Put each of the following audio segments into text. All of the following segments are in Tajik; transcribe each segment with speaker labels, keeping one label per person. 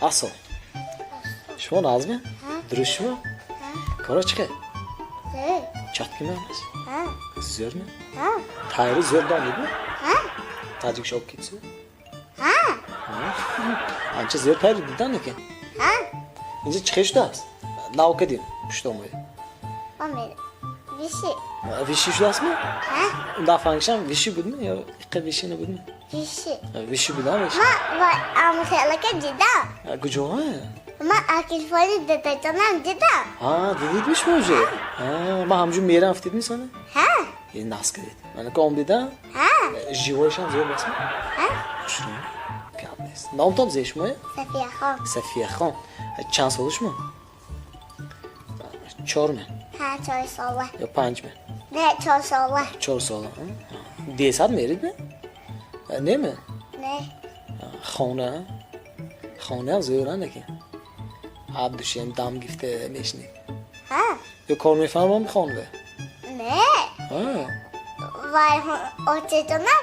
Speaker 1: Асо. Шумо нағзми? Дуруст шумо? Коро чӣ хел?
Speaker 2: Зӯр.
Speaker 1: Чёткий ми ҳамаш?
Speaker 2: Ҳа.
Speaker 1: Зӯрми?
Speaker 2: Ҳа.
Speaker 1: Тайёри зӯр донидми?
Speaker 2: Ҳа.
Speaker 1: Таҷик шоу китсу?
Speaker 2: Ҳа.
Speaker 1: Анча зӯр тайёри дидан лекин.
Speaker 2: Ҳа.
Speaker 1: Инҷа чӣ хел шудааст? Нав кадим пуштомои.
Speaker 2: Омед. Виши.
Speaker 1: Виши шудаастми?
Speaker 2: Ҳа.
Speaker 1: Дафангшам виши будми ё иққа виши набудми?
Speaker 2: Виши.
Speaker 1: Виши будам виши.
Speaker 2: Ма ва амхелака дидам.
Speaker 1: Куҷо?
Speaker 2: Ма телефони дадаҷонам дидам.
Speaker 1: Ҳа, дидидми шумо уже? Ҳа, ман ҳамҷун мерам фтидми сона?
Speaker 2: Ҳа.
Speaker 1: Э, нас кардед. Мана ка омдида?
Speaker 2: Ҳа.
Speaker 1: Живой шам зӯр басми?
Speaker 2: Ҳа.
Speaker 1: Хушрӯ. Гап нест. Номтон зе шумоя?
Speaker 2: Сафияхон.
Speaker 1: Сафияхон. Чанд сола шумо? Чорме?
Speaker 2: Ҳа, 4 сола.
Speaker 1: Ё панҷме?
Speaker 2: Не, 4 сола.
Speaker 1: 4 сола. Десад меридме? Неме?
Speaker 2: Не.
Speaker 1: Хона? Хонаам зӯран лекин. Абдушем дам гифта мешинед.
Speaker 2: Ҳа.
Speaker 1: Ё кор мефаҳмам хонаве?
Speaker 2: Не.
Speaker 1: Ҳа.
Speaker 2: Вай очаҷонам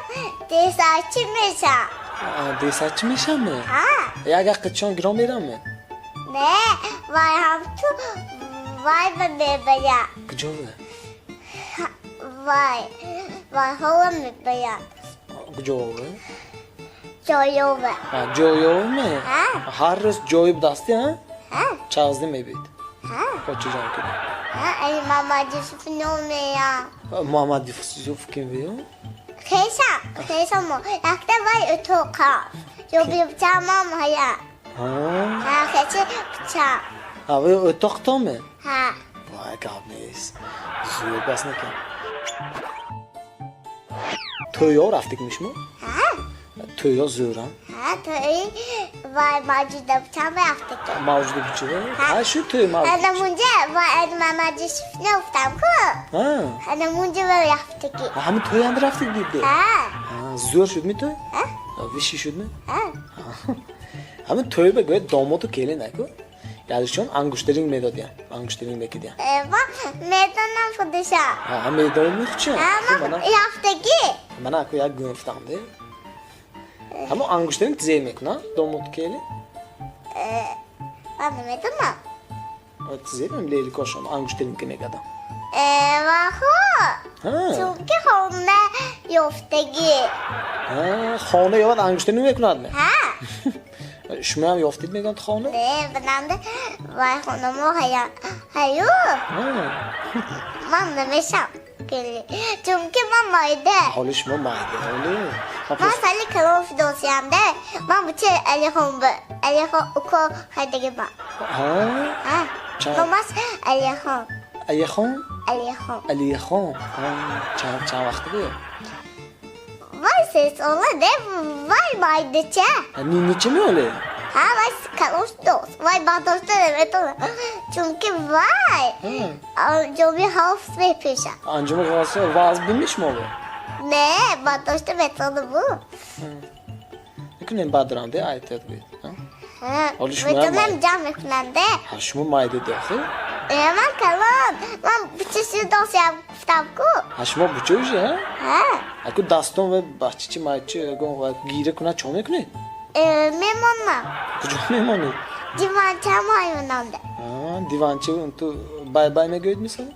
Speaker 2: десачи мешам.
Speaker 1: Десачи мешамме?
Speaker 2: Ҳа.
Speaker 1: Як аққичон гирон мерамме?
Speaker 2: Не, вай ҳам ту вай ба мебарям.
Speaker 1: Куҷо ве?
Speaker 2: Вай, вай ҳола мебарям.
Speaker 1: Куҷо ве?
Speaker 2: Ҷоёве.
Speaker 1: Ҷоёве?
Speaker 2: Ҳа.
Speaker 1: Ҳар рӯз ҷои будасти, ҳа?
Speaker 2: Ҳа.
Speaker 1: Чағзди мебид.
Speaker 2: Ҳа.
Speaker 1: Очаҷон кида.
Speaker 2: Ҳа, али Мамад Юсуф номеям.
Speaker 1: Муҳаммад Юсуф ким веё?
Speaker 2: Хешам, хешамо. Якта вай утоқа. Ё бичамам ҳая.
Speaker 1: Ҳа.
Speaker 2: Ҳа, хеши бичам.
Speaker 1: Ҳа, ве утоқтоме?
Speaker 2: Ҳа.
Speaker 1: Вай, гап нест. Зӯр бас накун. Тӯйё рафтигми шумо?
Speaker 2: Ҳа.
Speaker 1: Тӯйё зӯрам?
Speaker 2: Ҳа, тӯи вай мавҷуда бичам рафтиги.
Speaker 1: Мавҷуда бичава? Ҳа, шу тӯй мавҷуда.
Speaker 2: Ана мунҷа вай али Мамад Юсуф науфтам ку.
Speaker 1: Ҳа.
Speaker 2: Ана мунҷа вай рафтиги.
Speaker 1: Ҳамин тӯй анда рафтиг диде?
Speaker 2: Ҳа.
Speaker 1: Зӯр шудми тӯй?
Speaker 2: Ҳа.
Speaker 1: Виши шудми?
Speaker 2: Ҳа.
Speaker 1: Ҳамин тӯй ба гӯяд домоту келин аку. Ядишон ангуштаринг медодиян, ангуштаринг мекидиян.
Speaker 2: Ман медонам худиша.
Speaker 1: Ҳа, медонӣ хуча?
Speaker 2: Ҳа, ман рафтагӣ.
Speaker 1: Мана аку як гуфтам де. Ҳамон ангуштаринг тизе мекунад домоту келин?
Speaker 2: Ман намедонам.
Speaker 1: Тизе леликошон ангуштаринг ки мекардам.
Speaker 2: Вахо.
Speaker 1: Ҳа.
Speaker 2: Чунки хона ёфтагӣ.
Speaker 1: Ҳа, хона ёбад ангуштаринг мекунадми?
Speaker 2: Ҳа.
Speaker 1: Шумоам ёфтид мегӯянд хона?
Speaker 2: Не, бананда вай хонамо ҳая. Ҳаю.
Speaker 1: Ҳа.
Speaker 2: Ман намешам. Чунки ман майда.
Speaker 1: Ҳоли шумо майда, ҳоли.
Speaker 2: Ман сали калон фидосиямда. Ман буча Алихон ба Алихон уко хайдаги ба.
Speaker 1: Ҳа?
Speaker 2: Ҳа. Номаш Алихон.
Speaker 1: Алихон?
Speaker 2: Алихон.
Speaker 1: Алихон. Ҳа, чанд вақт буд?
Speaker 2: Вай 3 сола не, вай майдача.
Speaker 1: Нича меоле?
Speaker 2: Ҳа, вай калон шудос. Вай бардошта наметонам. Чунки вай анҷоми ҳафт мепӯшад.
Speaker 1: Анҷоми ҳафт вазн бими шумо?
Speaker 2: Не, бардошта метонаму.
Speaker 1: Мекунем баъд де айтият гӯед.
Speaker 2: Ҳа.
Speaker 1: Ҳоли шумо
Speaker 2: Метонам ҷамъ мекунам де.
Speaker 1: Ҳа, шумо майда дохил?
Speaker 2: Ман калон. Ман буча шудосиям гуфтам ку.
Speaker 1: Ҳа, шумо буча уже, ҳа?
Speaker 2: Ҳа.
Speaker 1: Аку дастон ва баччи майчи ягон ва гира кунад чо мекунед?
Speaker 2: Мемонам.
Speaker 1: Куҷо мемонед?
Speaker 2: Диванча мемонам.
Speaker 1: Ҳа, диванча ту бай бай мегӯед мисол?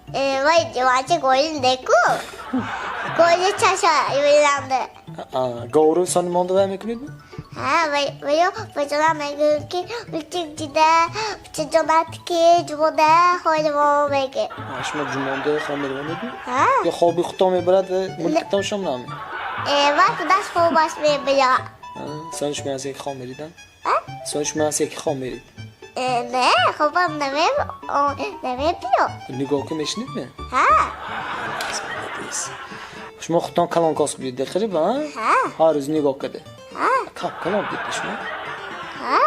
Speaker 2: Вай диванча голи неку. Голи чаша юланда.
Speaker 1: Говру сони монда вай мекунед?
Speaker 2: Ҳа, вай вайо бачона мегӯяд ки мултик дида, бачаҷонат ки ҷумода хоҳем меге.
Speaker 1: Шумо ҷумонда хоб меравонед?
Speaker 2: Ҳа.
Speaker 1: Ё хоби худто мебарад ва мултиктон шом наме?
Speaker 2: Вай худаш хобаш мебарад.
Speaker 1: Сони шумо аз яки хоб меридан? Сони шумо аз яки хоб мерид?
Speaker 2: Не, хобам намебиёд.
Speaker 1: Нигоҳ ки мешинед ме?
Speaker 2: Ҳа.
Speaker 1: Шумо худтон калон кос будед қариб, ҳа?
Speaker 2: Ҳа.
Speaker 1: Ҳар рӯз нигоҳ карда.
Speaker 2: Ҳа.
Speaker 1: Кап калон будед шумо?
Speaker 2: Ҳа.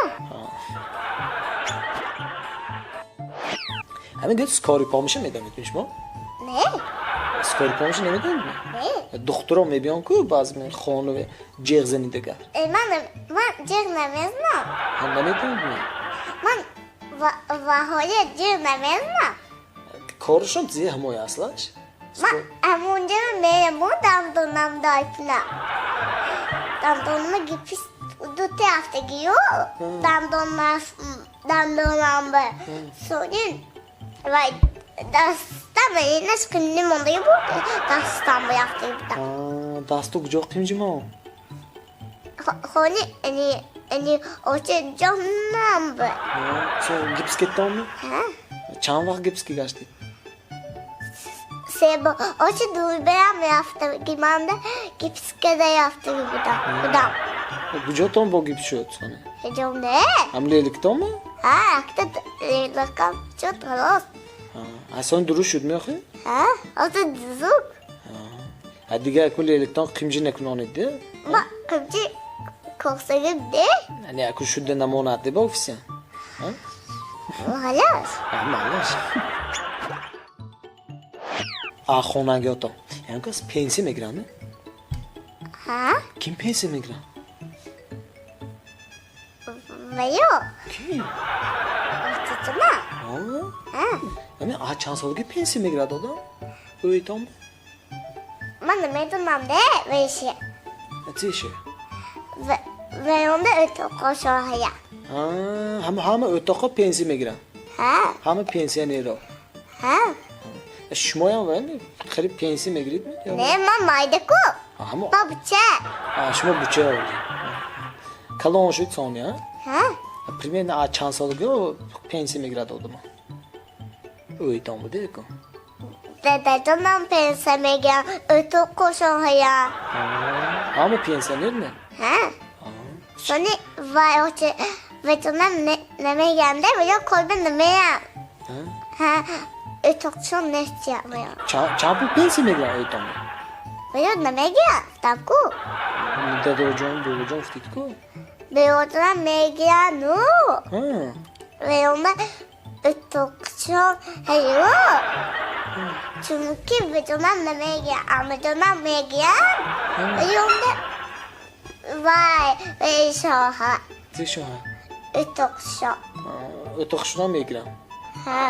Speaker 1: Ҳамин гӯяд скори помиша медонед шумо?
Speaker 2: Не.
Speaker 1: Скори помиша намедонед?
Speaker 2: Не.
Speaker 1: Духтуро мебиён ку баъзе хона ҷеғ зани дигар.
Speaker 2: Ман ҷеғ намезнам.
Speaker 1: Ҳа, намедонед?
Speaker 2: Ман ваҳоя ҷеғ намезнам.
Speaker 1: Корашон зе ҳамоя аслаш?
Speaker 2: Ман ҳамонҷо мераму дандонам дайкунам. Дандонама гипс ду Рафтагию дандонам ба сони вай дастам инаш қимни мондаги буд, дастам ба рафтаги будам.
Speaker 1: Дасту куҷо қимҷимо?
Speaker 2: Хони эни очи ҷонам ба.
Speaker 1: Со гипс кеттонми? Чанд вақт гипс ки гаштед?
Speaker 2: Се бор. Очи дурбеам рафтаги манда гипс када рафтаги будам.
Speaker 1: Куҷотон бо гипс шуд сони?
Speaker 2: Ҳеҷом не.
Speaker 1: Ҳам леликтонми?
Speaker 2: Ҳа, якта леликам шуд, халос.
Speaker 1: Аз сони дуруст шуд меохи?
Speaker 2: Ҳа, ҳозир зуд.
Speaker 1: А дигар аку леликтон қимҷӣ накунонед де?
Speaker 2: Ма қимҷӣ косагим де.
Speaker 1: Не, аку шуда намонад де ба офиса?
Speaker 2: Малаш.
Speaker 1: Малаш. А хонагиётон ягон кас пенсия мегиранд?
Speaker 2: Ҳа.
Speaker 1: Ким пенсия мегиранд?
Speaker 2: Ваё.
Speaker 1: Ким?
Speaker 2: Очачама. Ҳа.
Speaker 1: Ами а чанд солагӣ пенсия мегирад одам? Ӯйтон?
Speaker 2: Ман намедонам де вайши.
Speaker 1: Чише?
Speaker 2: Вайонда o'toqqa.
Speaker 1: Ҳама ҳама o'toqqa пенсия мегиранд?
Speaker 2: Ҳа.
Speaker 1: Ҳама пенсионерро?
Speaker 2: Ҳа.
Speaker 1: Шумоям вай қариб пенсия мегиридми?
Speaker 2: Не, ман майдаку. Ма буча.
Speaker 1: Шумо буча овардед. Калон шуд сони, а?
Speaker 2: Ҳа.
Speaker 1: Примерно а чанд солагӣ пенсия мегирад одама? Ӯйтон буде ку?
Speaker 2: Дадаҷонам пенсия мегиранд, o'toqqошоҳая.
Speaker 1: Ҳама пенсионер не?
Speaker 2: Ҳа. Сони вай очи вайҷонам намегиранд, ваё корба намеянд. Ҳа, o'toqшон нестия ваё.
Speaker 1: Чанд пул пенсия мегиранд ӯйтон?
Speaker 2: Ваё намегиранд, гуфтам-ку.
Speaker 1: Дадоҷон, бобоҷон гуфтед-ку?
Speaker 2: Бобоҷонам мегиранд-ну. Ваёна o'toqшон ҳаё. Чунки вайҷонам намегиранд, амаҷонам мегиранд. Ваёнда вай вайшоҳа.
Speaker 1: Чӣ шоҳа?
Speaker 2: O'toqшон.
Speaker 1: O'toqшонам мегиранд?
Speaker 2: Ҳа.